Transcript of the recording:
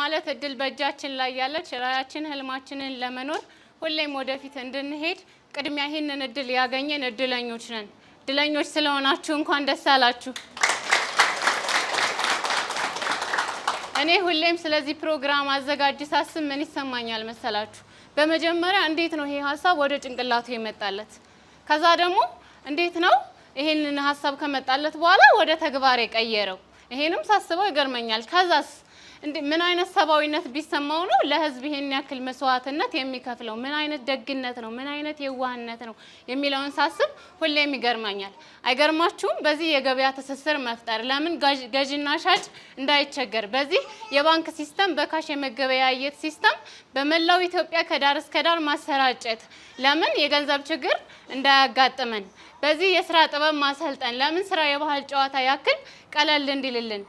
የማለት እድል በእጃችን ላይ ያለች ራዕያችን ህልማችንን ለመኖር ሁሌም ወደፊት እንድንሄድ ቅድሚያ ይህንን እድል ያገኘን እድለኞች ነን። እድለኞች ስለሆናችሁ እንኳን ደስ አላችሁ። እኔ ሁሌም ስለዚህ ፕሮግራም አዘጋጅ ሳስብ ምን ይሰማኛል መሰላችሁ? በመጀመሪያ እንዴት ነው ይሄ ሀሳብ ወደ ጭንቅላቱ የመጣለት? ከዛ ደግሞ እንዴት ነው ይሄንን ሀሳብ ከመጣለት በኋላ ወደ ተግባር የቀየረው? ይሄንም ሳስበው ይገርመኛል። ከዛስ ምን አይነት ሰብአዊነት ቢሰማው ነው ለህዝብ ይሄን ያክል መስዋዕትነት የሚከፍለው? ምን አይነት ደግነት ነው? ምን አይነት የዋህነት ነው የሚለውን ሳስብ ሁሌም ይገርመኛል። አይገርማችሁም? በዚህ የገበያ ትስስር መፍጠር ለምን ገዥና ሻጭ እንዳይቸገር፣ በዚህ የባንክ system በ cash የመገበያየት system በመላው ኢትዮጵያ ከዳር እስከ ዳር ማሰራጨት ለምን የገንዘብ ችግር እንዳያጋጥመን፣ በዚህ የስራ ጥበብ ማሰልጠን ለምን ስራ የባህል ጨዋታ ያክል ቀለል እንዲልልን።